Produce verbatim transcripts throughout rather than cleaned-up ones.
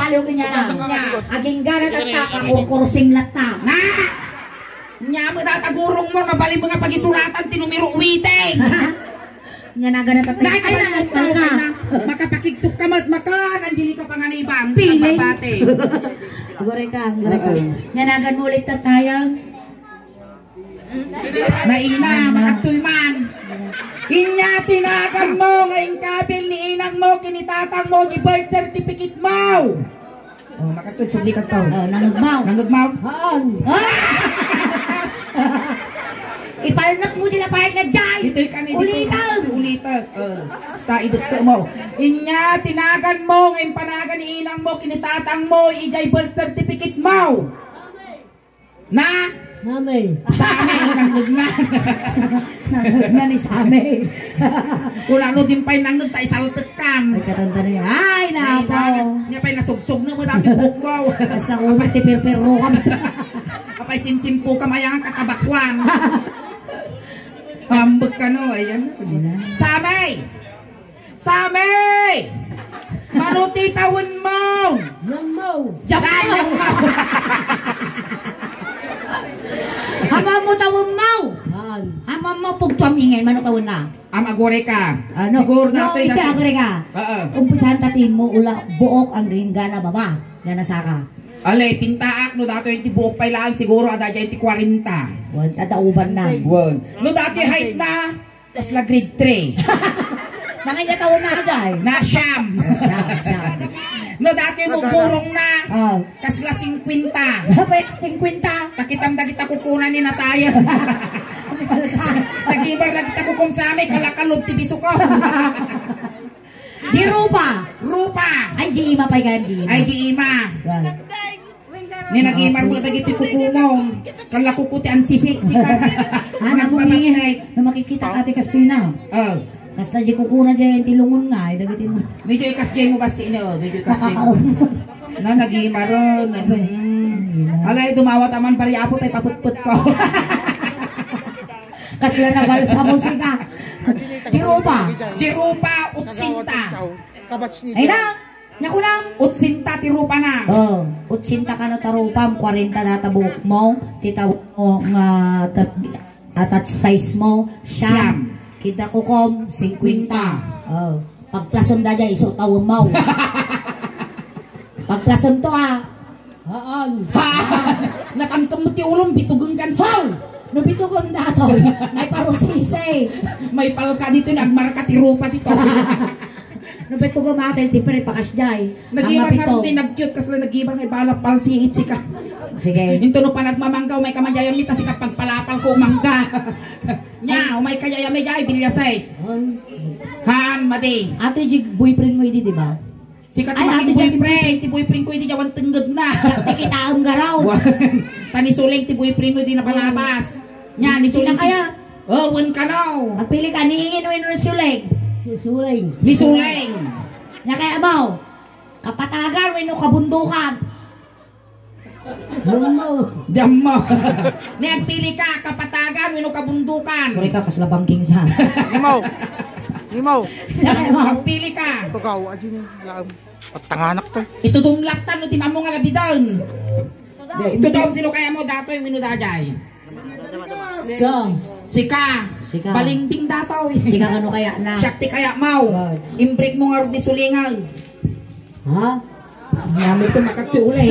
Aliw kanya na. Aging gana tatta, kakurkursing latta. Na! Nya met data gurong mo, nabalin mo nga pagisuratan ti numero uwiteng. Nya nagan na tatta. Ay, ay, ay, ay, ay, ay. Makapakigtok ka met, makan, Angelica Panganiban. Pili. Ang babate. Gure ka, gure ka. Oo. Nya nagan mo ulit tattayang. Naina, makagtulman. Inya tinagan mo nga inkabil ni inang mo ken ni tatang mo di birth certificate mo. Oh, makatod, sudi ka to. Oh, nangugmaw. Nangugmaw? Oo. Ah! Ipalnak mo sila pahit na jay. Ditoy ka ni, ditoy. Ulitan. Ulitan. Oh. Basta idukto mo. Inya, tinagan mo nga impanagan ni inang mo, kinitatang mo, ijay birth certificate mo. Na? Samay. Samay, nangugna. Nangugna ni Samay. Kung ano din pa'y nangug, ta isaltekkan. Ay, katanda niya. Ay, nako. Niya pa'y nasugsog na mo, dati bukbaw. Basta umay, ti pirpirro ka. Apay simsimpo ka, mayang katabakwan. Pambek ka, no? Ayan. Ayan na. Samay! Samay! Mano ti tawenmo? Yammaw. Japan! Ay, yammaw! Ammo tawenmo? Ay. Ammo pugtuam ingen, mano tawenna? Am, agore ka. Ano? Siguro no, datoy ika, datoy. Agore ka. Oo. Umpisan ta ti mo ula buok ang ringgana baba. Nga nasaka. Ale, pintaak no datoy ti buok pay laang siguro ada dyan ti kwarenta. Wan, tadauban na. Wan. No dati height na, kasla grade three. Nanganya taon na ka dyan? Na siyam. Siyam, siyam. No dati mo gurong na, oh, kasla singkwenta. Dapat singkwenta. Takitam dagita kukunan ni nataya. Nagibar dagita kukum sa amin, kalakalob ti biso ko. Di rupa. Rupa. Ay, di ima pay gayam, di ima. Ay, di ima. Well. Ni nagimar mo dagiti kukumon. Kala kuko ti ansisik, sika. Ah, namumingin. Nagpabagtay. No makikita ka ti kasina. Oh. Kasta di kukuna di ti lungon nga, ay dagiti mo. Medyo ikas di mo basi, no? Medyo ikas di mo. Nakakaon. Na, nagimaron. Abay. Mm. Alay, dumawat aman, bari apo, tay paputput ko. Kasla na balsa mo, sika. Jeropa. Jeropa, utsinta. Ay na, nakunam. Utsinta ti rupa na. Oh, utsinta kano ta rupam, kwarenta data buok mo, ti tao mo nga ta-, atat size mo, siyam. Siyam. Kita kukom, singkwenta. Oh, pagplasem da dya, iso tawem mo. Pagplasem to, ah. Haan. Haan. Nakamkam mo ti ulom, bitugen kan saw. No bitugen datoy, may parusisi. May palka dito, nagmarka ti rupa dito. No bitugen matay, siyempre, pakas jay. Nagimar nga ron, nag-cute, kasla nagimar nga ibala, palsiit sika. Sige. Into no pa nagmamangga, umay ka man jay, mita sika pagpalapal ko, mangga. Nya, umay ka jay, may jay, bilya size. Ay. Haan, madi. Ato yung boyfriend mo, idi, di ba? Sika ti ay, makin ate, boyfriend, ti boyfriend ko, idi jawan tengged na. Siya ti kitaem garaw. Wan. Ta ni Suleng ti boyfriend mo, di napalabas. Nya, ni Suleng ti kaya? Oh, wen kano. Agpili ka, ni Ingin wenno ni Suleng? Ni Suleng. Ni Suleng. Nya kaya mo, kapatagan wenno kabundukan? Dammo. Dammo. Ni agpili ka, kapatagan wenno kabundukan? Pare ka, kasla bangking sa. Imaw. Imaw. Agpili ka. Tugaw, aji ni, laem. Patanganak to. Itudumlak ta no ti mamo nga labidan. Itudum sino kaya mo, datoy wenno daydiay? Ikaw. Sika. Sika. Balingbing datoy. Sika kano kaya na? Siak ti kaya mo. Wow. Imbrik mo nga rod ni Sulingan. Ha? Ngamit ko makatuli.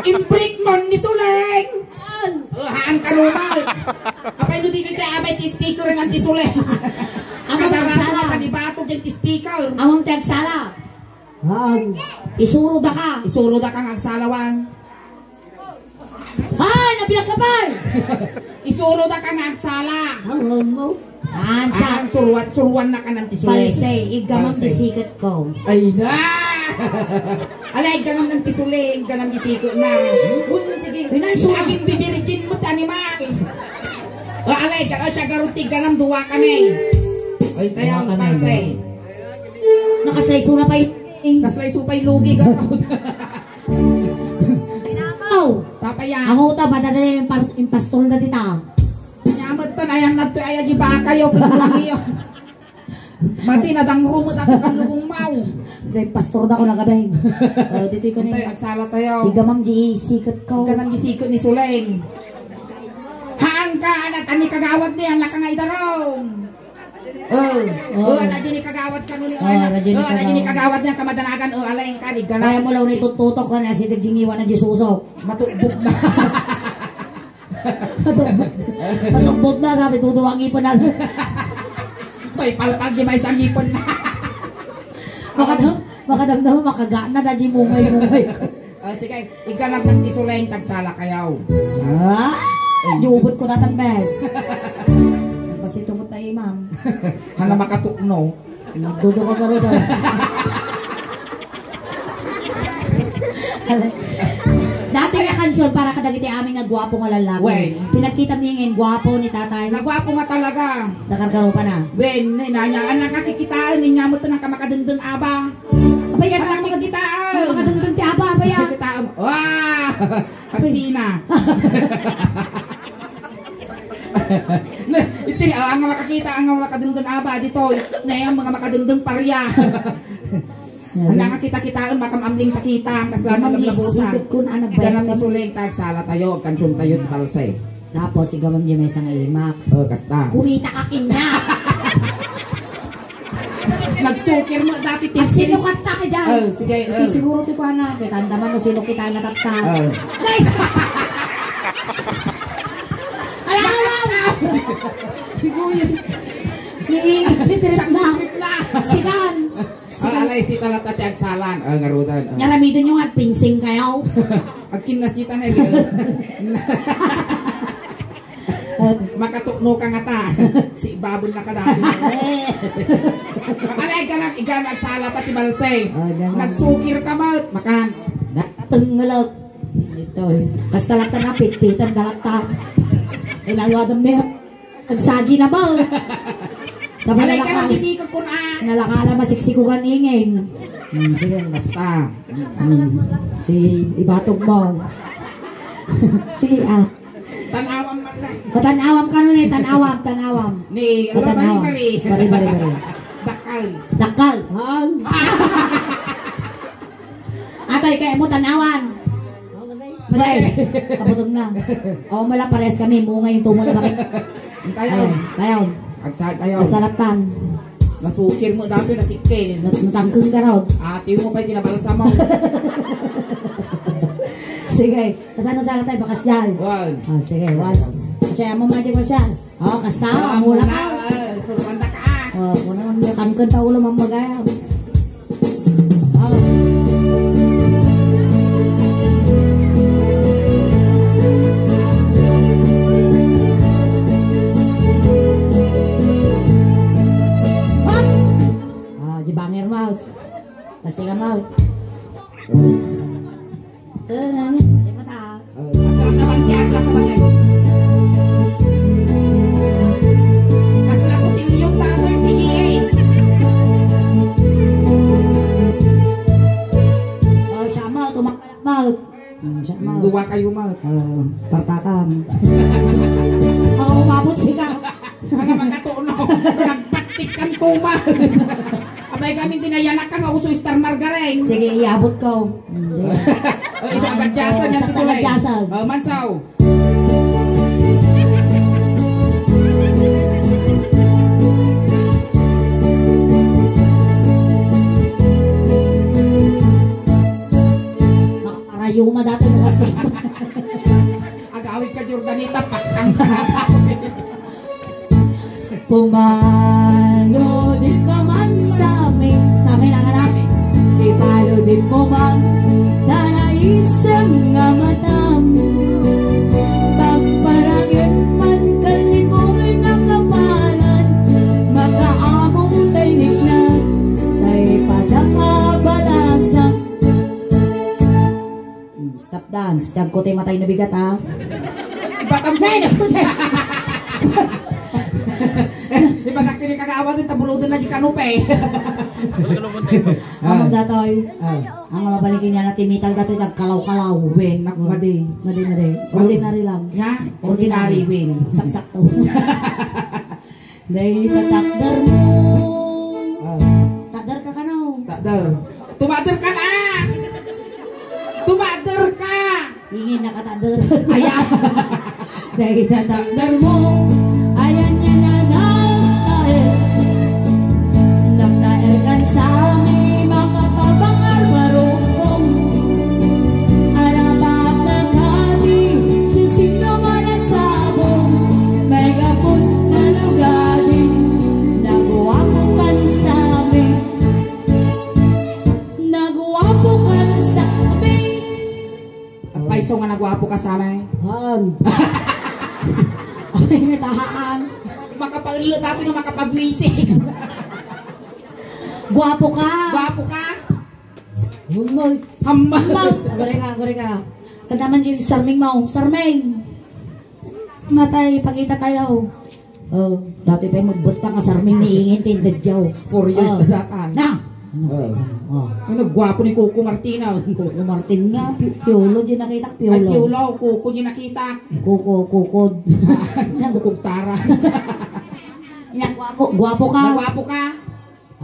Imbrik mo ni Suleng. Haan. Oh, haan ka rumal. Apay no di kita abay ti speaker ng ti Suleng. Among ti agsala. Kanibato dyan ti speaker. Among ti agsala. Haan. Isuro da ka. Isuro da kang agsalawan. Ay, nabiag ka pa! Isuro da ka nga agsala. Ang mo. An siya. Ang suruan, suruan na ka ng ti Suleng. Balsay, iggamam ti siket ko. Ay na! Alay, iggamam ng ti Suleng, iggamam ti siket na. Uy, sige. Uy, na, isuro. Aging bibirgin mo, taniman. O, alay, ga-, o, siya garot ti iggamam, duwa kami. Ay, tayo, duwa kami, balsay. Nakasay, isuna pa y-, Kaslay supay lugi ka. Pinapaw. Tapaya. Ang uta, madadala yung pas-, yung pastol na dita. Nyamat to, ayan na to, ayan di ba kayo, kung lugi yun. Mati, nadangro met datoy kan lubong maw. Dahil pastor da ko nagabay. Oh, ditoy ka Tay, na. Agsala tayo. Igamam di siket ko. Igamam di siket ni Suleng. Haan ka, anak, ani kagawad ni, anak ka nga idarom. Oh, oh, oh, ada di ni kagawad kano ni, oh, ada di ni, oh, ada di ni kagawad. Kagawad niya, kamadanagan, oh, alaeng ka, di gana. Kaya mo lang ni tututok na, nasitig jingiwa na Jesuso. Matubog na. Matubog. Matubog na, sabi, tutuwang ipon na. May palpag, di may sangipon na. Makadam-, makadamdam, makagana, da, di mungay-mungay. Ah, sige, iganap ng tisuleng, tagsala kayaw. Ah, ay, di ubot ko datan, bes. Pasitungot tayo, ma'am. Hala, makatukno. Nagdudo ka garo da. Dati nga kansion para kadagiti amin nga gwapo nga lalaki. Wen. Pinagkita mi ngayon, gwapo ni tatay. Nagwapo nga talaga. Nakargaro pa na. Wen, nanyaan ang kakikitaan, ninyamot ng kamakadendeng aba. Abay, yan ang Ang makad-, kikitaan. Ang makadendeng ti aba, abay, ah. Kikitaan. Wah! Agsina. Ne, iti, ah, ang makakita, ang makadengdeng aba, ditoy. Ne, ang mga makadengdeng parya. Ang nga kita-kitaen, makamamling pakita, ang kasla Ma'am, ng Jesus, labusan. Ipit kun, ah, nagbayad Ganang ka. Misuling, tagsala tayo, kansun tayo, balse. Tapos, igamam niya may isang imak. Oh, kasta. Kumita ka kinya! Nagsukir mo dati, At timpis. Sinukat ta ka dyan. Oh, sige, Iti oh. Siguro ti kuana, kaya tanda man no sino kita natatta. Oh. Nice! Ala, ala, ala! Higuyan. Niingit ni trip na. Trip na. Sigan. Ah, alay, si talata ti agsalan. Ah, ngarudan. Ah. Nyaramidon nyo nga, pinsing kayo. Agkinnasita na yun. Makatukno ka nga ta. Si babon na ka dati. Makalaig ka na, igan agsala ta ti balse. Oh, ganun. Nagsukir ka, Mat. Makan. Nakatunglot. Ito eh. Kasta lang ta napitpitan ka lang ta. Inalwadam niya. Sagsagi na ba? Sa Alay ka nalakal-, nang isikag kun a. Nalakala masiksikugan ingin. Hmm, sige, basta. Hmm. Si ibatog mo. Sige, ah. Tanawam man lang. Patanawam ka nun eh, tanawam, tanawam. Ni, ano ba ni Patanawam. Bari? Bari, bari, bari. Dakal. Dakal. Hal. Atay, kaya mo tanawan. Maday, kabutog na. O, mala, pares kami. Mungay yung tumo na bakit? Tayo. Ay, tayo. Agsa-, tayo. Kasalatan. Nasukir mo dati, nasikil. Nat-, natangkeng ka raw. Ati mo pa yung tinabalsa mo. Sige. Kasano sana tayo? Bakas dyan. One. Ah, sige, one. Kasi amo magic mo siya. Oh, kasama, ah, mula mula, ka. Ah, surpanda ka, ah. Oh, muna nga, tangkad ta ulo, mamagaya. Oh. Hop! Ah, di banger mouth. Kasi ka mouth. Ito na, ano? Di mata. Atras naman, di atras naman, eh. Kasla ko, tilyong tatoy, T G S. Oh, siya, mouth. Umakal, mouth. Hmm, siya, mouth. Dua kayo, mouth. Oh, partakam. Ako umabot, sika. Mga magkatuno. Nagpatik kang tuma. Abay kami, tinayanak ka nga uso Star Margarine. Sige, iabot ko. Hindi. O, iso agad jasan, yan Sa gusto na eh. Jasan. O, mansaw. Makarayo ma dati mo kasi. Agawid ka, Jordanita, paktang ka na. Pumalo di ka man sa amin. Sa amin ang anak. Ipalo di mo man tanaisem nga matam. Pagparangin man kalibong na kapalan, makaamong tay rikna, tay padang abalasang. Hmm, stop dance. Tiyag ko tayo matay na bigat, ha? Batang Nay, naku, nay. Di ba kakini kagawa din, tabuludan na di kanupe. Amang datoy. Ah. Ang mga balikin niya na timital datoy, nagkalaw-kalaw. Wen, nak, Oh. madi. Madi, madi. Or-, Ordinary lang. Nga? Ordinary, wen. Saksakto. Dahil tatakdar mo. Tumader. Tumader ka na! Tumader ka! Ingin nakatakder. Aya. Dahil tatakder mo, ayan niya na nagtaer. Nagtaer kan sa amin, makapabangar marukong. Arabak na kami, susing naman ang sabong. May kapot na lugading, naguwapo kan sa amin. Naguwapo kan sa amin. Agpayso nga naguwapo ka sa amin. Haan. Ay, natahaan. Makapaullo dati nga makapagwisik. Guwapo ka. Guwapo ka. Humol. Humol. Humol. Agore ka, agore ka. Tanda man yung sarming mo. Sarming. Matay, pakita tayo. Oh, dati pa yung magbutta nga sarming ni Ingin, tindadyaw. Four years Oh. na datan. Na! Ano? Oh. Oh. Ano, gwapo ni Coco Martina. Coco Martin nga, pi-, piolo, di nakita, Ay, piolo. piolo, Coco, di nakita. Coco, kukod. Kukugtara. Yan, gwapo, gwapo ka. Nagwapo ka.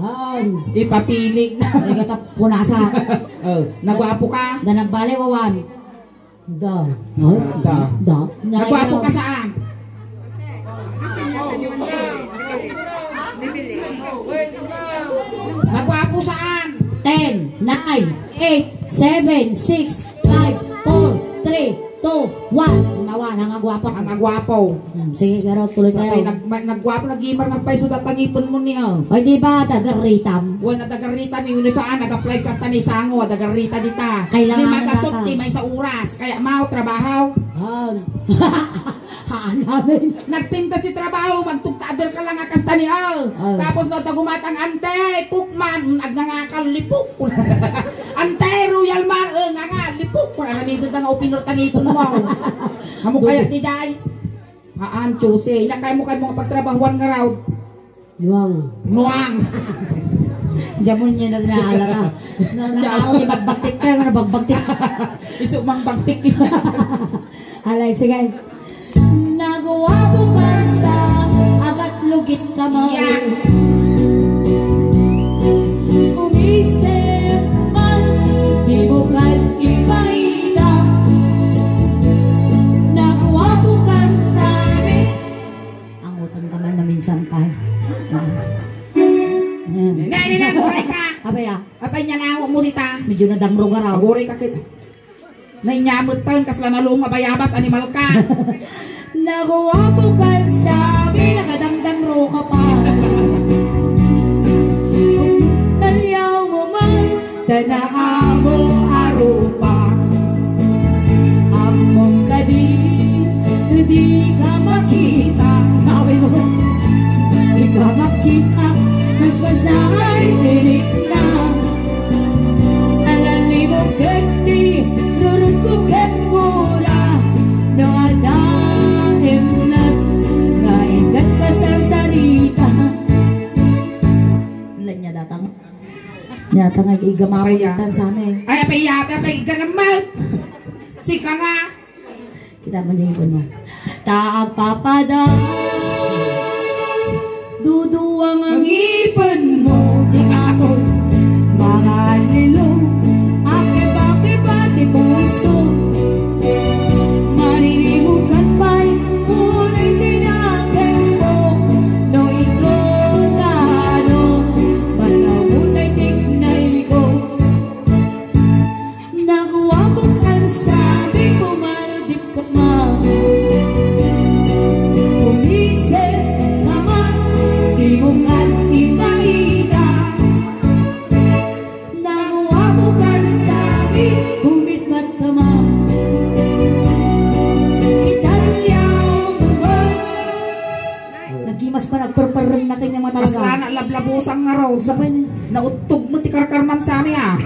Ay. Ipapilig na. Ay, kata punasa. Oh, nagwapo ka. Da nagbale, wawan. Da. Oh? Da. Da. Nagwapo ka saan? Nagwapo saan? Ten, nine, eight, seven, six, five, four, three, two, one. Nawa, nangagwapo. Ang agwapo. Hmm, sige, Garo, tuloy Sa tayo. tayo, nag-, ma-, nagwapo, nag-gamer, nagpayso, datang ipon mo niya. Ay, di ba, taga-ritam? Wala, taga-ritam, yung saan, nag-apply ka ta ni Sango, taga-rita dita. Kailangan Ni magasot, data. di may sa oras, kaya mao trabaho. Ah. Haan namin. Nagpintas ti trabaho, magtugtader ka lang nga kasta ni, ah. Ah. Tapos no, tagumatang, ante, cook man, mm, agngangakan, lipok. Ante, royal man, eh, nga nga, lipok. Kung aramidon ta nga opinor ta ngipon mo. Amo kaya ti jay? Haan, Jose. Ina, kaya mo, kaya mo nga pagtrabahuan nga raw. Nuang. Nuang. Diyan mo niya na naalala. Na, na, ako, di bagbagtik ka, na bagbagtik. Isu mang bagtik. Alay, sige. Naguwapo ka sa agat lugit ka mo. Yeah. Umisip man, di mo kad ipaida. Naguwapo ka sa amin. Ang utang ka man na minsan pa. Ayan. Nene, nene, aguray ka! Apay, ah. Apay niya na mo dita. Medyo nadangro ka raw. Aguray ka kit. Nainyamot taon, kasla na luong mabayabas, animal ka. Naguwapo ka sa amin, nakadangdangro ka pa. Talyaw mo man, Tanaamo a rupa. Ammom kadi, di ka makita. Away mo. Di ka makita. Mas masay dilik na. Alalimo kadi, rurutko ken mura. No adaem na, nga indat ka sarsarita. Lanya datang. Nyata nga igamamon Apay, ah. itan sa amin. Ay, apay, yata, apay, ganun, mal. Sika nga. Kita mo din ipon mo. Ta agpapada. Duduwang ang ipon mo, di ako. Mga lilo, akiba-kiba, di puso. Maririmukan pa'y unay tinagan mo. No ito tano, ba't nautay tignay ko? Naguwapo kan sabi ko, mano di ka ma. Umisip ka man, di mo kan ibaida. Naguwapo kan sabi, kumitmat ka man. Italyaw mo ba? Naggimas pa, nagperperreng na kanya mata talaga. Kasla na lablabusang nga raw. Sabay na. Nauttog mo ti karkarman sa amin, ah.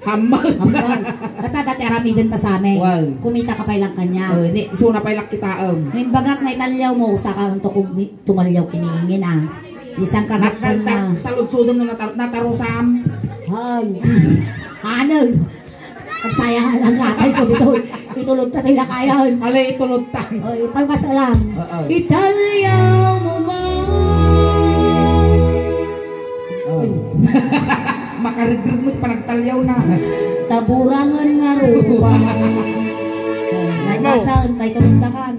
Hamal. Hamal. Kata dati aramiden ta sa amin. Wow. Kumita ka pay lang kanya. Oh, ni, suna pay lang kita, um. Naimbagak na italyaw mo, saka ang to kumi-, tumalyaw kiniingin, ah. Isang Nat-, nat-, kagaktan na. nat-, saludsudon no natar-, natarusam. Ay. Ano? Agsayahan lang natay ko dito. Itulod ta tayo na kayan. Alay, itulod ta. O, ipalpas lang. Oo. Italyaw mo man. Oh. Pakaregreg met panagtalyaw na. Taburangen nga rupa. Naipasan, tay tulundakan.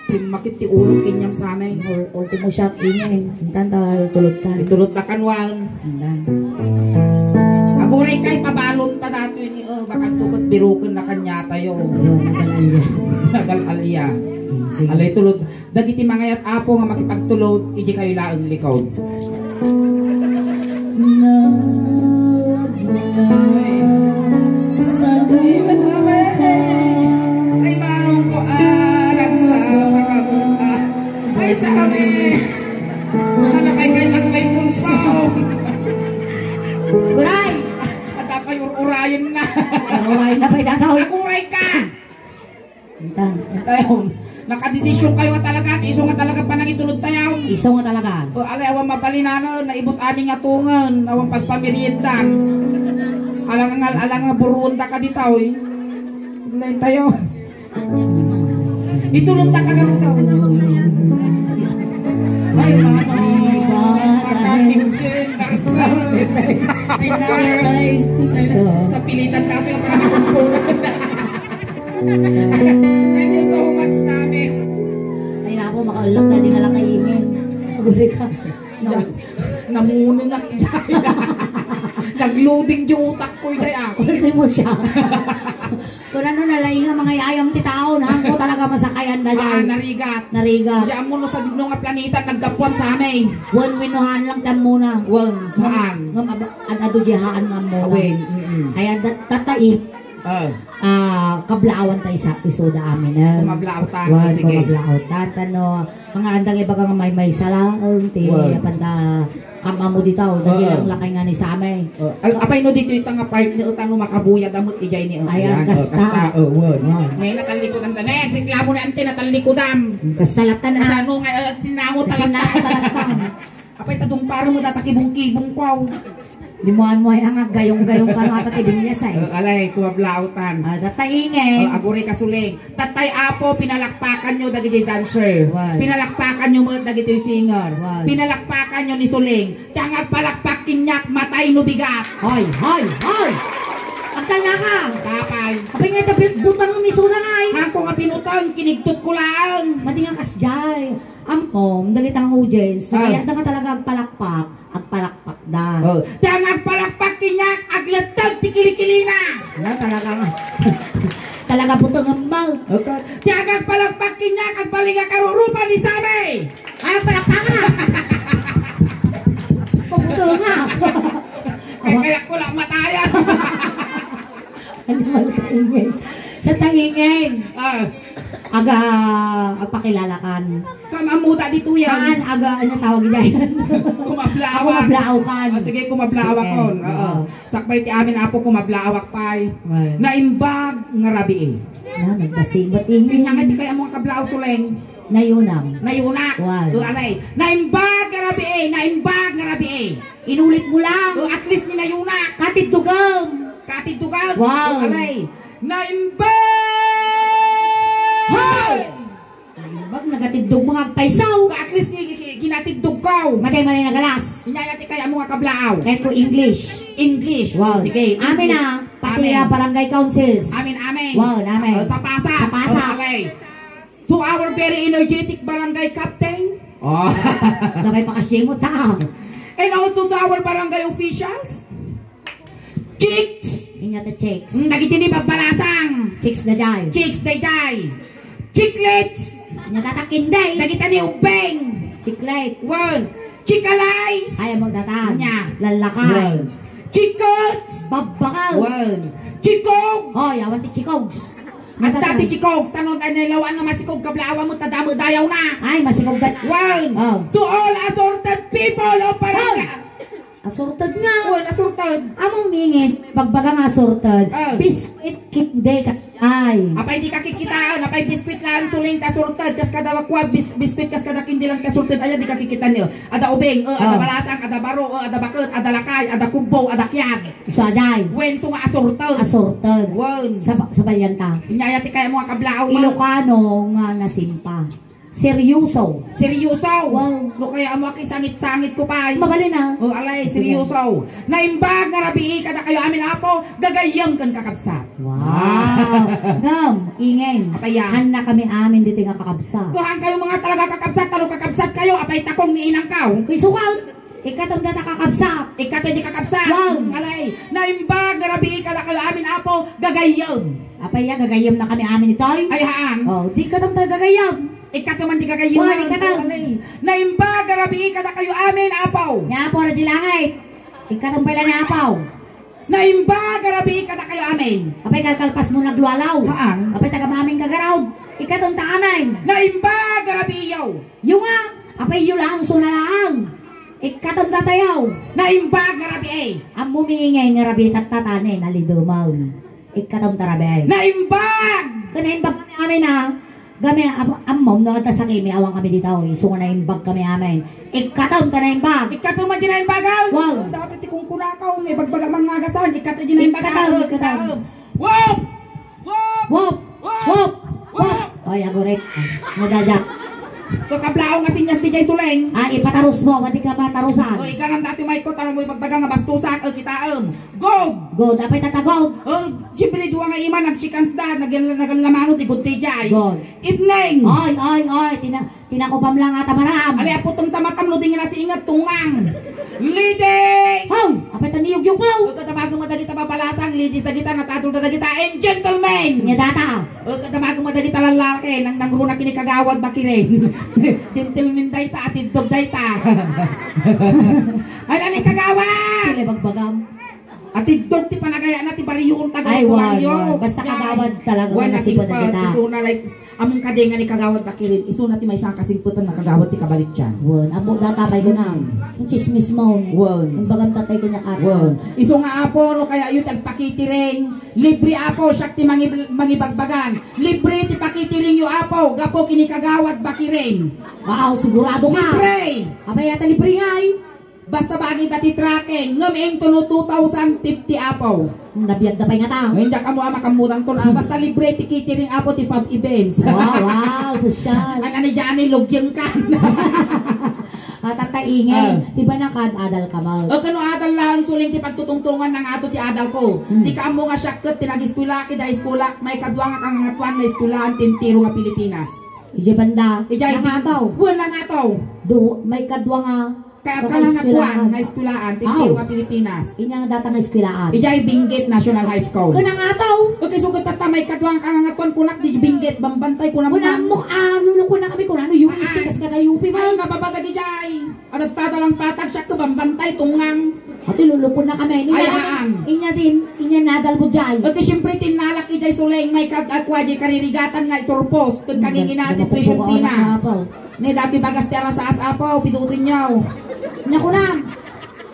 Timmakit ti ulo, kinyam sa amin. Ul-, ultimo shot, ingen. Intan ta tulod ka. Itulod na kanwan. Intan. Aguray kay pabalon ta datoy ni, oh, bakanto ket biruken na kanya tayo. Ayun, nagal-alya. Nagal-alya. Hmm, sige. Alay tulod. Dagiti mangayat, Apo, nga makipagtulod, idi kayo laeng likod. Nagmula sa lupa. Ay, manong ko, ah, nagsama ka mo, ah. Ay, sa kami. Ano kay kay nagkay pulso? Guray! At ako'y ur-urayan na. Ur-urayan na pa'y dataw. Aguray ka! Intan. Tayo, nakadesisyon kayo nga talaga, isu nga talaga panangitulod tayo. Isu nga talaga. O, alay, awan mabalinanan, naibus amin nga tungen, awan pagpamirientan. Alangan, alangan buruon da ka dita, oy. Lain tayo. Itulod ta ka garo tayo. Ay, mga makakitsin, sa pilitan kami ang mga Thank you so much, Sammy. Ay, nako, makaulak na, di nga lang kaingin. Aguray ka. Na, namuno na. Nag-loading yung utak ko, ikay ako. Ultimo siya. Kung ano, nalaing nga mga yayam ti tao, na ako talaga masakayan na Ah, yan. Narigat. Narigat. Diyan mo no sa digno nga planeta, naggapuan sa amin. Wen, winuhan lang, tam muna. Wen, saan? Ngam, ngam, aba-, ad-, adu dihaan nga muna. Awen, mm-mm. Ay, ad-, tatai. Ah. Ah, kablaawan ta isa, isuda amin, eh. Kumablaaw ta, Wan, sige. Kumablaaw ta, tano, mga andang ibaga nga may, may sala, oh, ti, Wan. Panda, kamamo ditaw, dagiti Wan. Lang lakay nga ni Samay. Oh, ay, apay no dito ita nga part ni utang no makabuya damot ijay ni Ayan, ayan, oh, kasta. Kasta, oh, Wan. Wan. Ngayon, natalikudan ta. Ngayon, reklamo na ante, natalikudan. Kasta latan, ah. Ano nga, eh, sinangot Kasi talaga. Nakatalaktang. Apay, tadong paro mo, data kibong-kibong ko, aw. Di mo, ano, ay, ang gayong-gayong ka, no, ata ti binyas, ay. Oh, alay, kumablautan. Ah, data ingay. Oh, aguray ka, Suling. Tatay Apo, pinalakpakan nyo dagiti dancer. Why? Pinalakpakan nyo met dagiti singer. Why? Pinalakpakan nyo ni Suling. Ti ang agpalakpak kaniak, matay no bigat. Hoy, hoy, hoy! Agtalna ka! Tapay. Apay nga, ita butang no misura nga, ay. Hangko nga binutang, kinigtot ko laeng. Madi nga kasjay. Ampom, dagiti nga audience, no, Ah. Kaya da nga talaga agpalakpak, agpalakpak da. Oh. Ti ang agpalakpak kaniak, agletteg ti kilikilina. Ala, talaga nga. Talaga butengem mo. Okay. Ti ang agpalakpak kaniak, agbalin nga karurupa ni Sammy. Ay, agpalakpak nga. Pabuteng nga. Kaya, kaya ko lang matayan. Animal ka ingay. Tataingay. Ah. Aga, agpakilala kan. Kam, ammo ta dito yan. Kaan, aga, ano tawag dyan? Kumablawak. Kumablawak kan. Ah, sige, kumablawak Sige. Kon. Oo. Oo. Sakbay ti amin, Apo, kumablawak pay. Well. Naimbag nga rabii. Na, nagpasibat ingay. Kanya nga di kaya mo nga kablaw, Suleng. Nayunam. Nayunak. Well. O, alay. Naimbag nga rabii, naimbag nga rabii. Inulit mo lang. O, at least ni nayunak. Katiddugam. Katiddugam. Wow. O, alay. Naimbag! Hoy! Naimbag, nagatiddog mga agpaysaw. Ka at least ni ki-, kinatiddog ko. Matay, matay nagalas. Inyaya ti kaya mo nga kablaaw. Kaya ko English. English. Wow. Sige. Amin English. Ah. Pati Amin. Ah, barangay councils. Amin, amin. Wow, amin. Ah, sa pasa. Sa pasa. O, alay. To our very energetic barangay captain. Oh. Nabay pa kasi mo ta. And also to our barangay officials. Chicks. Inya ta chicks. Mm, dagiti ni Babbalasang. Chicks na jay. Chicks na jay. Chicklets. Inya ta takinday. Dagita ni Ubeng. Chicklet. One. Chikalays. Ay, mo datan. Inya. Lalakan. One. Chikots. Babbakal. One. Chikog. Hoy, awan ti chikogs. Adda ti chikog, tanon tayo nilawan nga masikog, kablaawan mo, tadamo dayaw na. Ay, masikog dat. One, Oh. To all assorted people of Barangay. Assorted nga. One, assorted. Among mingit, pagbaga nga assorted. Oh. Biscuit candy ka ay. Apay di ka kikitaan, apay biscuit lang, Suling ta assorted, kas kada wakwa, bis-, biscuit kas kada candy lang ta assorted, ay, di ka kikitaan niyo. Ada ubing, eh, ada Oh. balasang, ada baro, eh, ada baket, ada lakay, ada kubo, ada kiyan. Isu a jay. Wen, isu nga assorted. Assorted. Wen. Sa, sa balian ta. Inyaya ti kaya mo nga kablaaw, ma. Ilocano nga nasimpa. Seryoso. Seryoso. Wow. No kaya mo, akisangit-sangit ko pay. Mabalin a. O, alay, seryoso. Naimbag nga rabii kadakayo amin, Apo, gagayyem ken kakabsat. Wow. Ngem, ingen. Apay a? Hanna kami amin ditoy nga kakabsat. Kuhan kayo mga talaga kakabsat, talo kakabsat kayo, apay takong ni inang kaw. Kuy sukaw. Ikkatom data kakabsat. Ikkatom di kakabsat. Wow. Alay. Naimbag nga rabii kadakayo amin, Apo, gagayyem. Apay a, gagayyem na kami amin itoy? Ay, haan. O, di katom ta gagayyem. Ikkatom man di gagayyem. Wow, ikkatom. Alay. Naimbag nga rabii kadakayo amin, Apo. Ni Apo, ra di langit. Ikkatom pay la ni Apo. Naimbag nga rabii kadakayo amin. Apay kalkalpas mo naglualaw. Haan. Apay taga amin kagaraw. Ikkatom ta amin. Naimbag nga rabii yo. Yo nga, apay yo laang suna laang. Ikkatom datayo. Naimbag nga rabii. Ammo mi ingen nga rabii tatta ta ne, nalidemen. Ikkatom ta rabii. Naimbag! Ken naimbag kami amin a. Game, am-, ammom no adda sakimi, awan kami dita, oy. Isu nga naimbag kami amin. Ikkatom ta naimbag. Ikkatom a di naimbag, aw? Wow. Dapat ti kunkunakaw, nga ibagbaga mangngagasan. Ikkatom di naimbag, ikkatom, aw, ikkatom. Wop! Wop! Wop! Wop! Wop! Wop! Oy, agurit. Nadada. Kakablaw nga sinyas di jay suleng. Ah, ipatarus mo, madi ka matarusan. Oy, ikanam dati, Mike, ko, tanong mo ibagbaga nga bastusak, o kitaem. Good! Good, apay tatagod? O, siyempre, dua nga ima, nagsikans da, nagel-, nagallamano, di good ti jay. Good. Evening! Oy, oy, oy, tina-, tinakupam lang ata maram. Ali, aputom ta matam, no, di nga nasiingat, tungang. Ladies! Hoy! Apay ta niyugyugaw? Pagkatamago mo dagita babalasang, ladies dagita, natadol da dagita, and gentlemen! Nya data. Pagkatamago mo dagita lalaki, nang nangruna kini kagawad bakiren. Gentlemen dayta, atiddog dayta. Ay, nani kagawad? Sila bagbagam. Atiddog ti panagayana ti baryo, taga Ay, wan, baryo. Wan. Basta kagawad talaga, wan, nasipod na kita. Isuna, like, among kadi nga ni kagawad bakiren, isuna ti maysa nga kasimpetan nga kagawad ti kabalikyan. Wan, ammo data pay kunam. Yung chismis mo. Wan. Yung bagam tatay ko niya kata. Wan. Isu nga, Apo, no kaya yu ti agpakitiring, libre, Apo, siak ti mangib-, mangibagbagan. Libre ti pakitiring yu, Apo, gapu kini kagawad bakiren. Wow, sigurado ka. Libre! Abay, ata libre nga, eh. Basta bagay dati tracking, ngem intuno two thousand fifty, Apo. Nabiag da pay nga ta. Ngayon, diak amo a makammutan to, ah. Basta libre ti catering, Apo, ti Fab Events. Wow, wow, sosyal. Ano ni Johnny, lugyeng ka. Ah, tataingen, Ah. Di ba nakad adal ka, Mal? O, kano adal lang, suling ti pagtutungtungan ng ato ti adal ko. Hmm. Di ka amo nga siak ket ti nag-eskwela, kida eskwela, maikadua nga kangangatuan nga eskwelahan ti entero nga Pilipinas. Ije banda, Ijay nangataw. Wen, nangataw. Do, maikadua nga Ka-, Baka kanang eskwelahan. Kuan nga eskwelahan, ti Aw. Entero nga Pilipinas. Inya nga data nga eskwelahan. Ijay Benguet National High School. Kanang ataw. Okay, so, tatta, maikadua nga kangangatuan, kunak, di Benguet, Bambantay, kunam-, Kunam mo, ah, lulukon na kami, kunam, no, U S T, Ah, ah. Kas kada U P, Ay, man. Nga babatag ijay. Adagtada lang patag, siak ka Bambantay, tungang. Ati, lulukon na kami. Inya, Ay, haan. Inya din, inya nadal mo, jay. Okay, siyempre, tinalak ijay suleng, may kad-, ah, kuan, jay karirigatan nga iturpos, ken Hmm, kanginginaan ti naku, tuition kukuha fee na. Na, apaw. Ne, dati bagas ti arasaas, apaw, pidutin niyaw. Nya kunam.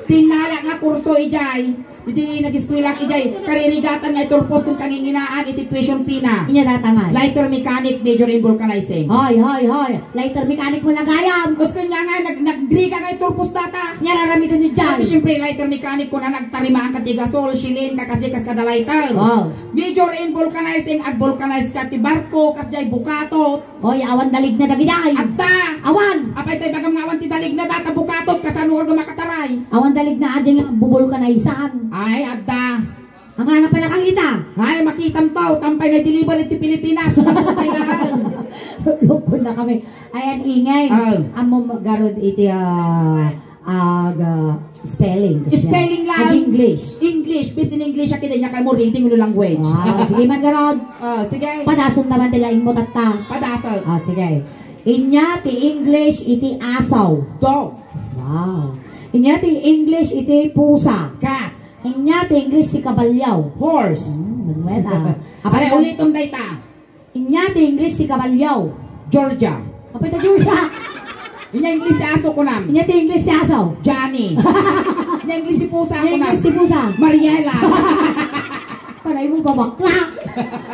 Tinalak nga kurso ijay. Iti nag-eskwela ijay, karirigatan nga iturpos ken kanginginaan iti tuition fee na. Inya data nga. Lighter mechanic, major in vulcanizing. Hoy, hoy, hoy. Lighter mechanic mo na gayam. Basta nga nga, nag-, nagriga nga iturpos data. Nya raramidon ni Jan. Ati siyempre, lighter mechanic ko na nagtarimaan ka ti gasol, shilling, kakasi, kas kada lighter. Wow. Major in vulcanizing, ag-vulcanize ka ti barko, kas jay bukatot. Hoy, awan daligna dagidiay. Adda! Awan! Apay tay bagam nga awan ti daligna, data bukatot, kasano orga makataray? Awan daligna, adi nga bubulkanaysan. Ay, adda. Ang hanap pala kang ita. Ay, makitam tao, tampay na deliver iti Pilipinas. Lukon na kami. Ayan, ingay. Ah. Amo garod iti, ah, Ag, ah, spelling, kasi Spelling lang. Ag English. English. Bes in English, akit nya kay mo reading no language. Ah, sige man garod. Ah, sige. Padason naman ti laing mo, tatta. Padason. Ah, sige. Inya ti English iti aso. Dog. Wow. Inya ti English iti pusa. Cat. Inya ti English ti kabalyaw. Horse. Hmm, manuel, ah. Apay, ulitom dayta. Inya ti English ti kabalyaw. Georgia. Apay ta Georgia? Inya English ti aso, kunam. Inya ti English ti aso. Johnny. Inya English ti pusa, Inya kunam. English ti pusa. Mariela. Panay mo babakla.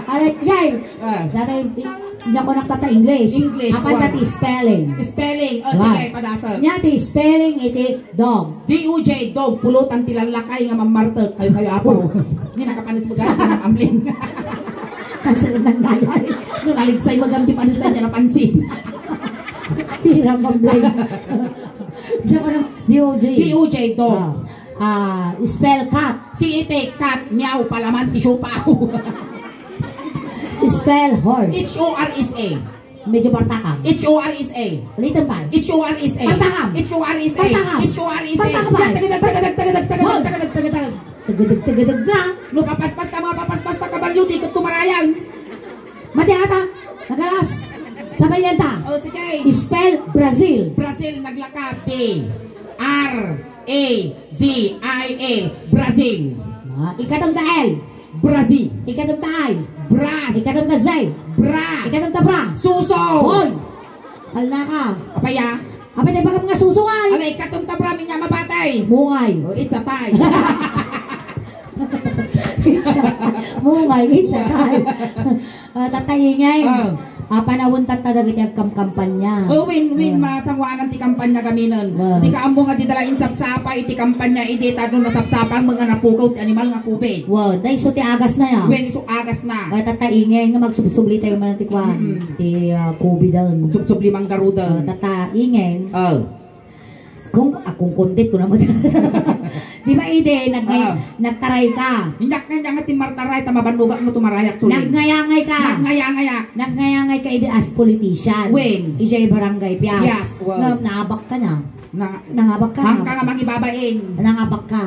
Alet, yay. Ah. Dati, i-, inya ko nagtata English. English, Apan one. Dati spelling. Spelling. O, One. Sige, padasal. Inya ti spelling iti dog. D O J, dog, pulutan ti lallakay nga mammartek. Kayo, kayo, apo. Ni nakapanis mo gaya, amling. Kasi nang dayay. No, naligsay mo gamit panis na dyan, napansin. Pira man, Blake? Siya pa naman, D O J. D O J, do. Ah, ah, spell cat. Si iti cat, meow, palaman, ti siopaw. Spell horse. H O R S A. Medyo bartakam. H O R S A. Little time. H O R S A. Bartakam. H O R S A. Bartakam. H O R S A. Bartakam. Tagadag, tagadag, tagadag, tagadag, Hoy! Tagadag, tagadag. Tagadag, tagadag na. No, papaspas ka, mga papaspas ka, kabalyo, di ka tumarayang. Mati ata. Nagalas. Sabayan ta. O, sige. Spell Brazil. Brazil, naglaka. B R A Z I L. Brazil. Ah, ikaduam ta L. Brazil. Ikaduam ta I. Bras. Ikaduam ta Z. Bra. Ikaduam ta bra. Suso. Hoy! Halna ka. Apaya? Apay, di ba nga suso ay? Ala, ikaduam ta bra, minya mabatay. Mungay. O, it's a tie. It's a, mungay, it's a tie. Ah, Tata Ingay. Ah. Ah, panawen tatta dagiti agkamkampanya. Oh, win, win, ah, masangoanan ti kampanya gaminen. Wow. Di ka ammo nga dida la insapsapa iti kampanya idi ta no nasapsapa nga napukaw ti animal nga COVID. Wow, dayso ti agasna ya. Wen, isu agasna. Ah, Tata Ingay nga magsubsubli tayo man ti kuan. Mm-mm. Ti, ah, COVID-an. Magsubsubli manggarudan. Ah, Tata Ingay. Oh. Kung, ah, kung kondit ko naman. Di ba, Ide, nag-, Ah. nagtaray ka? Inyak nga, inyak nga, ti martaray, ta mabannugan mo tumarayak, suling. Nagngayangayak ka. Nagngayangayak. Nagngayangayak ka, Ide, as politician. When? Ijay barangay Pias. Pias, wow. Nga, naabak ka na. Na-, Nangabak ka na. Hangka nga mangibabain. Nangabak ka.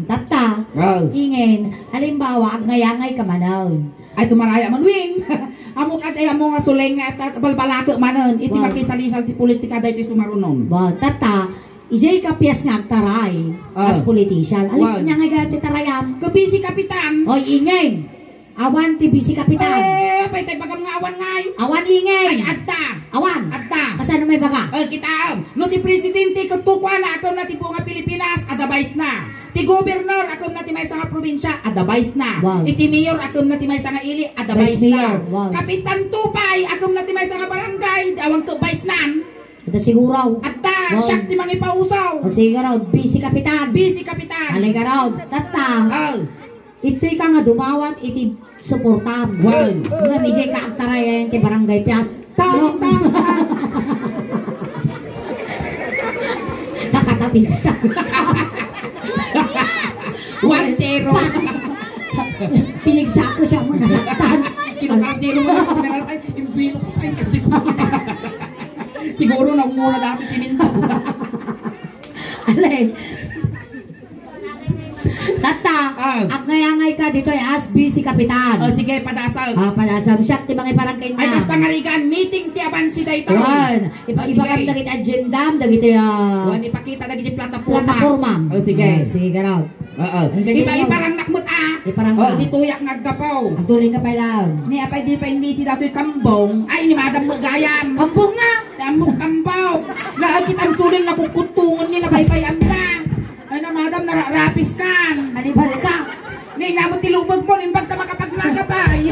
Tatta. Wow. Ingen, halimbawa, agngayangayak ka manen. Ay, tumaraya man, win. Amo kad, ay, amo nga suleng nga, ta-, balbalake manen. Iti Wow. makisalisal ti politika, daytoy sumarunom. Wow, tatta, ijay ka Pias nga agtaray, Ah. as politician. Alin Wow. niya nga gayam ti tarayam? Ka Vice Kapitan. Oy, ingen. Awan ti Vice Kapitan. Eh, apay tay bagam nga awan ngay? Awan, ingen. Ay, adda. Awan. Adda. Kasano may baga? Eh, kitaem. No ti presidente ket kukuana, akem na ti buong Pilipinas, adda vice na. Ti gobernador, akem na ti maysa nga probinsya, adda vice na. Wow. Iti mayor, akem na ti maysa nga ili, adda Vice vice na. Mayor, wow. Kapitan Tupay, akem na ti maysa nga barangay, di awan ket vice nan. Adda siguro. Adda, Wow. siak ti mangipausaw. O, siguro, Vice Kapitan. Vice Kapitan. Aligaraw, tatta. Oh. Itoy ka nga dumawat iti suportam. Wow. Nga, ijay ka agtarayan ti barangay Pias. Tang, No. tang, tang. Nakatabista. One zero. Pinigsako siya mo nasaktan. Kinukabdi mo na, ay, imbino ko, ay, kasi ko. Siguro na umuna dati siminto. Alay. Tatta, Ah. agngayangayak ka ditoy as Vice Kapitan. O, sige, padasag. Ah, padasag. Siak ti mangiparangken Ay, na. kas pangarigan, meeting ti abansi daytoy. Wan. Iba, Ah, ibagam sige. dagiti agendam, dagiti, ah, Wan, ipakita dagiti plataforma. plataforma. O, sige. Ah, sige, garaw. Oo. Ang ganyan Ipa-, yun. iparangnak mo ta. Iparangnak. O, ditoyak nga aggapaw. Agtuloy ka pa lang. Ni apay di pa hindi si datoy kambong. Ay, ni madam mo gayam. Kambong nga. Damok kambong. Laag kitang suling nakukuttungan ni nabaybayan na. Ay na, madam, nararapis kan. Hannibal ka. Ni, namo ti lubog mo, imbag ta makapaglakabay.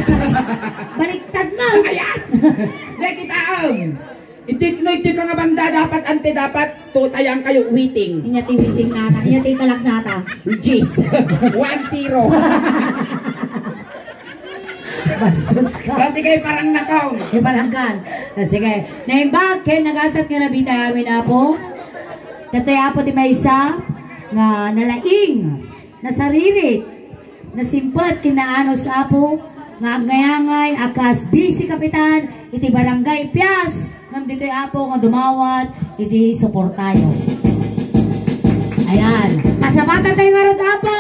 Baliktad na. Ayan. Di, kitaem. Iti, no, iti ka nga banda, dapat, ante, dapat, tutayang kayo, waiting. Inya ti waiting nata. Inya ti kalak nata. Jeez. One zero. Bastos ka. Kasi kay parang nakaw. Di parang kan. Ah, sige. Naimbag ken nagasat nga nabita amin, Apo. Datoy, Apo, ti maysa nga nalaing, nasaririt, nasimpet ken naanus, Apo, nga agngayangayak a kas Vice Kapitan iti Barangay Pias. Ngem ditoy, Apo, nga dumawat iti suportayo. Ayan. Pasabatentayo ngarud, Apo,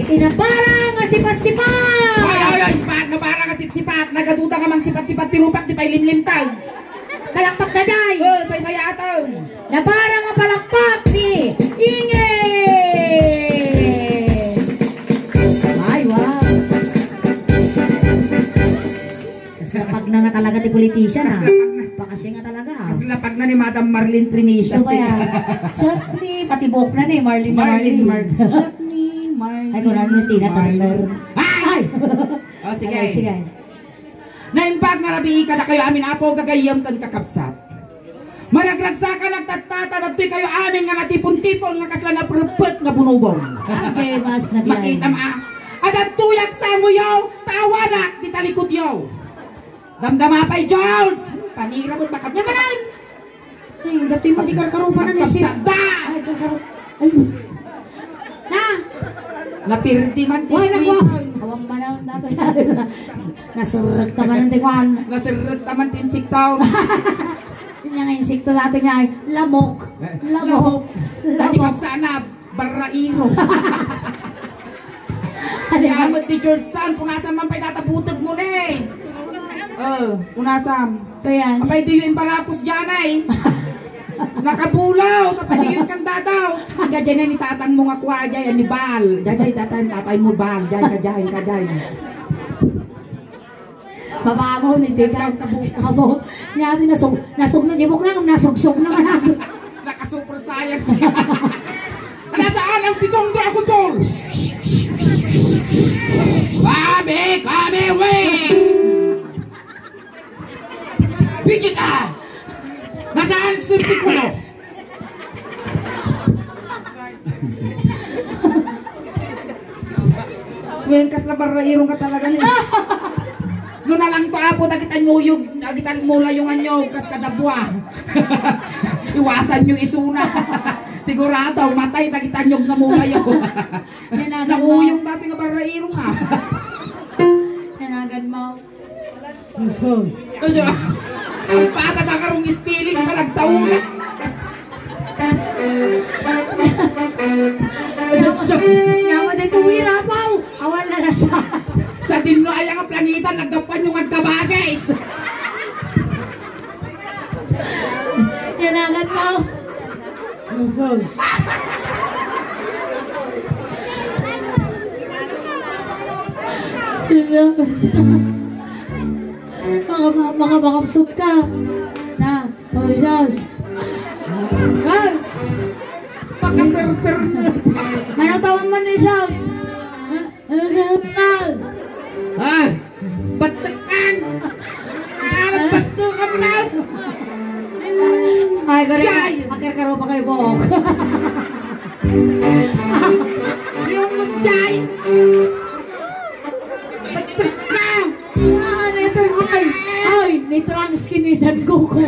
iti nabara nga sipat-sipat. Ay, ay, ay, pa-, nabara nga sipsipat. Nagaduda nga mangsipat-sipat ti rupak, di pay limlimtag. Palakpak daydiay. Oh, saysayaaten. Nabara nga palakpak ti Inge. Ay, wow. Kasla pagna nga talaga ti politician, ah. Kasla pagna. Pakasya nga talaga, ah. Kasla pagna ni Madam Marlene Primicia. So, kaya, shot ni, pati buhok na ni Marlene, Marlene, Marlene. Mar-, shot ni Marlene. Ay, kung ano ni Tina Turner. Ay! Ay! Oh, sige. Okay, sige. Naimbag nga rabii kadakayo amin, Apo, gagayyem ken kakabsat. Maragragsakan, nagtattata, dagtoy kayo amin nga natipon-tipon nga kasla naperpet nga bunubong. Agay, mas naglain. Makitam a. Adagtoyak sangoyo, tawanak di talikotyo. Damdama pay, George! Panira mo, baka Yamanan! Dati mo di karkarupa na ni Sir. Ay, karkaru-, ay. Na? Napirdi man ti Wala ko. Awan man ang nato. Nasurag ka man ang tikwan. Nasurag ka man ti insekto. Yun nga insekto nato niya ay lamok. Eh, lamok. Lamok. Dati Lamok. Kapsa na, barrairo. Ano Kaya yan? Amat di George San, punasan man pa'y tatabutag mo na eh. Oh, punasan. Ayan. Apay diyo imparapos dyan ay. Nakabulaw, sa paligiran kan dadaw. Ang gadyan ni tatang mo nga kuha dyan, ni Bal. Dyan, dyan, tatay, tatay mo, Bal. Dyan, ka dyan, ka dyan. Baba mo, ni Tita. Abo, niya ito nasug, nasug na, di mo kailangan, nasugsog na nga natin. Naka-super science ka. Nasaan ang pitong Dragon Ball? Kami, kami, we! Vegeta! Nasaan si Piccolo? Wen, kasla barrairong ka talaga ni. No nalang to, Apo, dagita nyuyog, dagita mulayong anyog, kas kadabwa. Iwasan nyo isuna. Sigurado, matay dagita nyog nga mulayong. Yanagan mo. Nauyong dati nga barrairong, ah. Yanagan mo. Kasi, ang pata na karong spelling, panagsauna. Yawa dito, wira pa, oh. Awan na nasa. Sa dinno ay ang planeta, naggapuan yung agkabagis. Yanagan mo. Maka-, maka-, makapsot ka. Na, oh, Diyos. Ay! Pakaperper na. Manatawan man ni Diyos. Ay! Batekan! Ah, batekan na! Ay, gari, Jay! Akar-karo pa kayo po. Yung Jay! Batekan! Ah, neto, ay! Ay, ni Trans kinisan ko ko.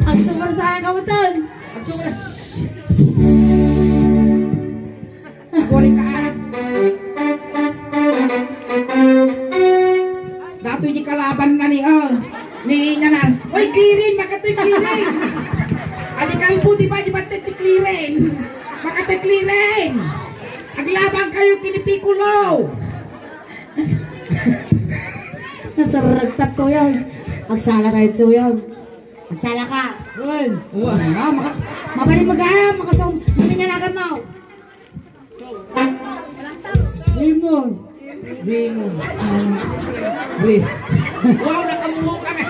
Ang sumarsaya ka mo, Tan! Ang sumarsaya! Aguri ka, ah. Datoy di kalaban na ni, oh. Ni nga na. Oy, clearing, makatoy clearing. Adi kalbo, di ba, di ba, ti clearing? Makatoy clearing. Aglaban kayo, kinipikulo. Nasaragtat ko yan. Agsala tayo to yan. Agsala ka. Well, well. Ah, maka-, mabalin mo ka, makasaw-, maminanagan mo. Raymond. Raymond. Ray-, wow, nakamuho kami.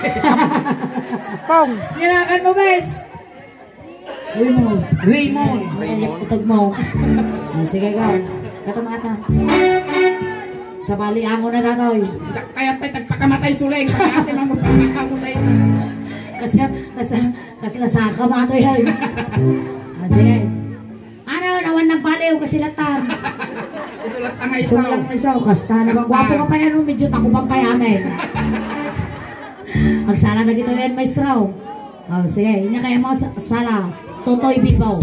Pong. Kailangan mo, bes. Raymond. Raymond. Ay, utog mo. Ah, sige, go. Kato mga ta. Sa bali, amo na datoy. Kaya tayo tagpakamatay suling. Kaya ate, magpapakamatay. Kasi, kasi, kasi lasaka, matoy, ay. Ah, sige. Ano, nawan ng baliw, kasilatan. Isulat na nga Isulat isaw. Lang isaw, kasta na. Kasta. Gwapo ka pa yan, oh, medyo takupang pa yan, eh. Agsala na gito yan, maestro. Oh, sige, inya kaya mo sa-, sala. Totoy Bibaw.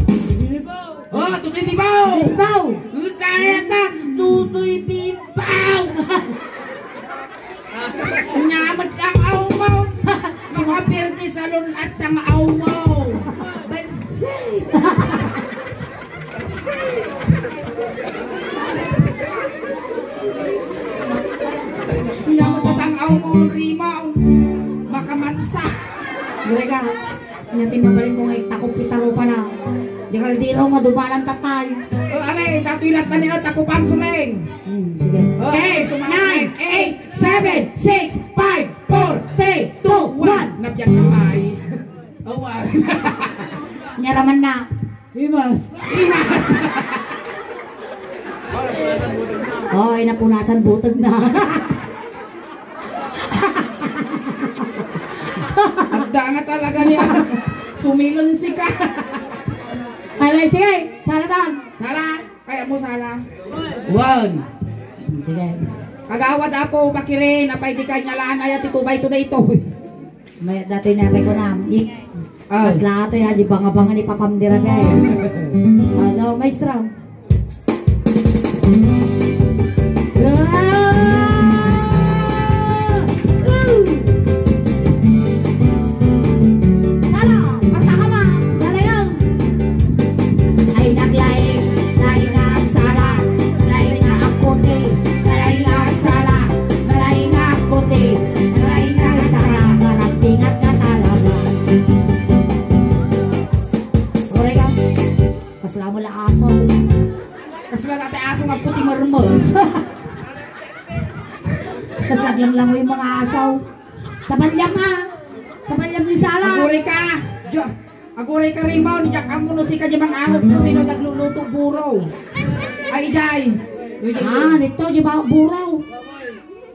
Oh, Totoy Bibaw! Bibaw! Saya ka, Totoy Bibaw! Nga met sang awmaw. Makapirdi salon at sang awmaw. Bansi. Nga met sang awmaw, rimaw. Makamansa. Mereka, nya ti mabalin ko nga itakop itarupa na. Di kaldero, madumalan tatay. Oh, are, datoy latta ni, oh, takopam, Suling. Hmm, sige. Oh, okay, okay, sumanay. Nine, eight, seven, six, five, four, three, two, one. Nabiag na pay. Oh, wow. Nyaraman na. Imas. Imas. Oh, inapunasan buteg na. Agda nga talaga niya. Sumilon si ka. Alay, sige. Sala tan. Sala. Kaya mo sala. One. Sige. Kagawad Apo, bakirin, apay di kanya laan, ayat ito, bay to, day to. May, datoy na pay kunam. I-, Ah. Kasla ato ya, di banga-banga ni Papam Dira kay. Hello, maestro. Ah! Woo! Sala, patahama, dalayang. Ay, naglaing, laing nga sala, laing nga akuti, laing nga sala, laing nga akuti, laing nga sala, maragtingat nga talaga. Orega, kasla mo la aso. Kasla dati aso nga puti marmol. Kasla lang lang yung mga aso. Sa balyam, ah. Sa balyam ni Sala. Aguri ka. Jo, aguri ka, Rimaw, ni Jack Amon, si ka di mang angot, no, pino, nagluluto, buraw. Ay, jay. Ah, dito, di ba, buraw?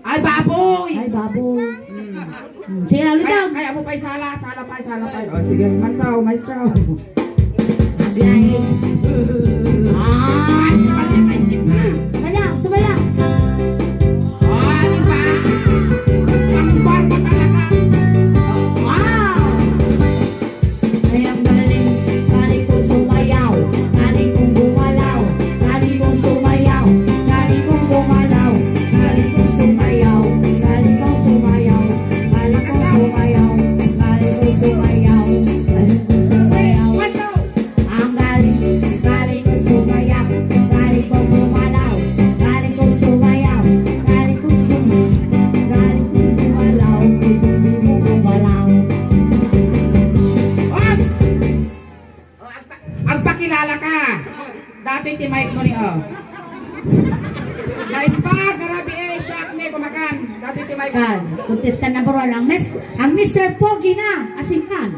Ay, baboy. Ay, baboy. Hmm. Hmm, sige, ulit Kaya, daw. Kaya mo pa, Sala, Sala pa, Sala pa. O, sige, mansaw, maestro. Ay, ay. Ay, mali, mali, mali. Sumaya, sumaya. Ah, di ba? Ang barba talaga. Wow! Ay, ang galing, galing ko sumayaw, galing kong gumalaw, galing kong sumayaw, galing kong gumalaw, galing kong sumayaw, galing kong sumayaw, galing kong sumayaw, galing kong sumayaw, galing kong sumayaw. Ang galing, galing ko sumayaw, galing ko gumalaw, galing ko sumayaw, galing ko sum-, galing ko gumalaw, galing ko gumalaw. Hop! O, agpa-, agpakilala ka. Dati ti mic mo ni, o. Naimbag nga rabii, siak ni kumakan. Dati ti mic mo. Kan, contestant number one, ang mis-, ang Mister Pogi na, asingan.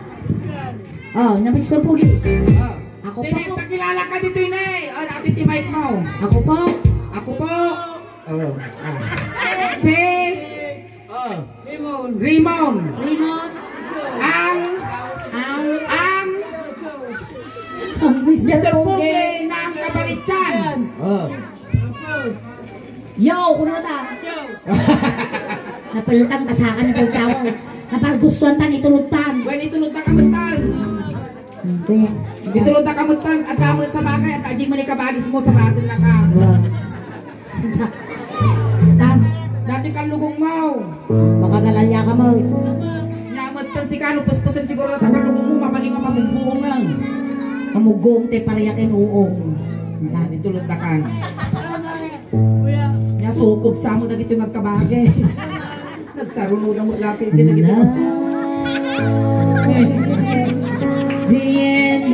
O, na Mister Pogi. O. Ako po. Dine, pakilala ka dito, ine. O, dati ti mic mo. Ako po. Ako po. O. Ah. Si O. Raymond. Raymond. Ang, Ang, ang, ang Mister Mister Pogi. Pogi ng Kabanitian. O. Yo, kuno ta. Napulutan ta sa akin ng tsawa. Napagustuhan tan, itulod tan. Wen, itulod ta kamutan. Hmm, sige. Itulod ta kamutan. At kamutan sa bagay, at aji mo ni kabagis mo sa batin na ka. Wow. Ta, dati kalugong mo. Baka galalya ka mo. Nyamat tan si Kano, puspusan siguro na sa kalugong mo, mapaling ang pamugbuong lang. Pamugong te, pariyakin uong. Dati tulot na kan. Nya sukob sa mo dagito nga agkabagis. Nagsaruno na mo lati, di na kita.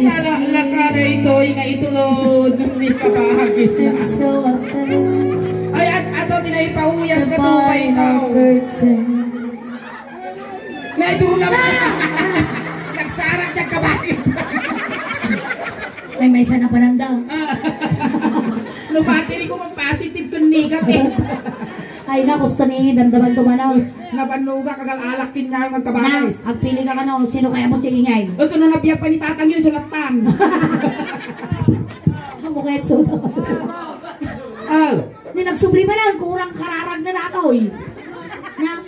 Nalakada itoy nga itulod ni kabagis na. Ay, at ato, tinaipauyas na tupay ito. Naituro na ba? Nagsarat yung kabagis. Ay, may sana pa lang daw. Nabati ni ko mag-positive kung negative. Ay, na, gusto ni damdaman tumanaw. Nabannuga, kagal alak kin nga yung agkabagis. Na, agpili ka ka na, sino kaya mo siya ingay? Ito na nabiyak pa ni tatang yun, sulatan. Amo kaya suda. Oh. Ni nagsubli man lang, kurang kararag na natoy. Na,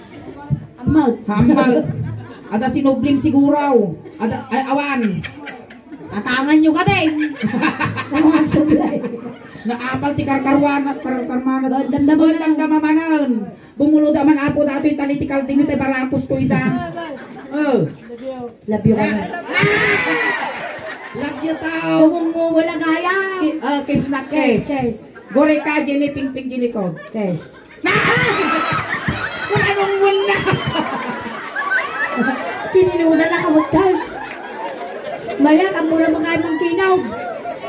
amag. Amag. Ada sinublim siguro. Ada, ay, awan. Tatangan nyo kami. Kung ang sublay. Naapal ti karkarwana, karkarmana. Oh, damdaman na. Damdama manan. Bumulod man, Apo, datoy tali ti kalding, tay barakos ko ida. Oh. Love you, kami. Ah! Love you, tao. Kung mo wala gaya. Ki-, ah, kiss na kiss. Kiss, kiss. Gore ka, Jenny, pingping, Jenny ko. Kiss. Anong muna? Tininunan na kamutan. Mayat, ang mura mga imong kinaw.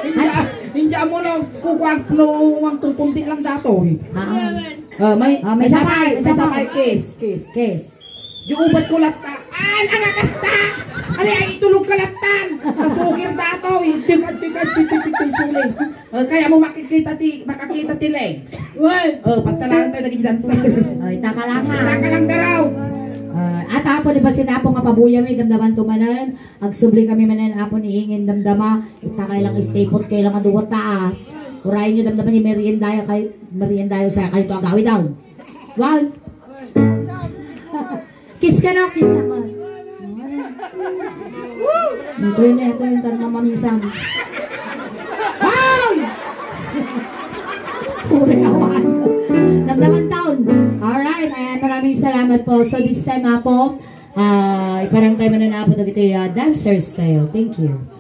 Hindi, hindi mo na kukuha ang flow, ang tutunti lang dato, eh. Ah. Ah, may, Ah, may may sapay, sapay, may may sapay. sapay. Kiss, kiss. Kiss. Di ubat ko latta. Ay, ang akasta! Ano ay itulog ka lattan? Masukir dato, eh. Tika, tika, tika, tika, suli. Oh, kaya mo makikita ti, makakita ti legs. Well. Oh, pagsalaan tayo, naging dancer. Ay, taka lang, ha. Taka lang daraw. Ah, at Apo, di ba, sinapo nga pabuya mi, damdaman ko manan, agsubli kami manan, Apo, ni ingin damdama, itakay lang stay put kayo lang aduwat ta, ah. Urayan nyo damdaman ni merienda kayo, merienda sa kayo to agawi daw. One. Kiss ka na, kiss naman. Ito yun, ito yung karma mamisan. Ay! Puro naman. Damdaman taon. Alright, ayan, maraming salamat po. So this time, Apo, ah, iparang tayo mananapo dagiti, ah, dancers tayo. Thank you.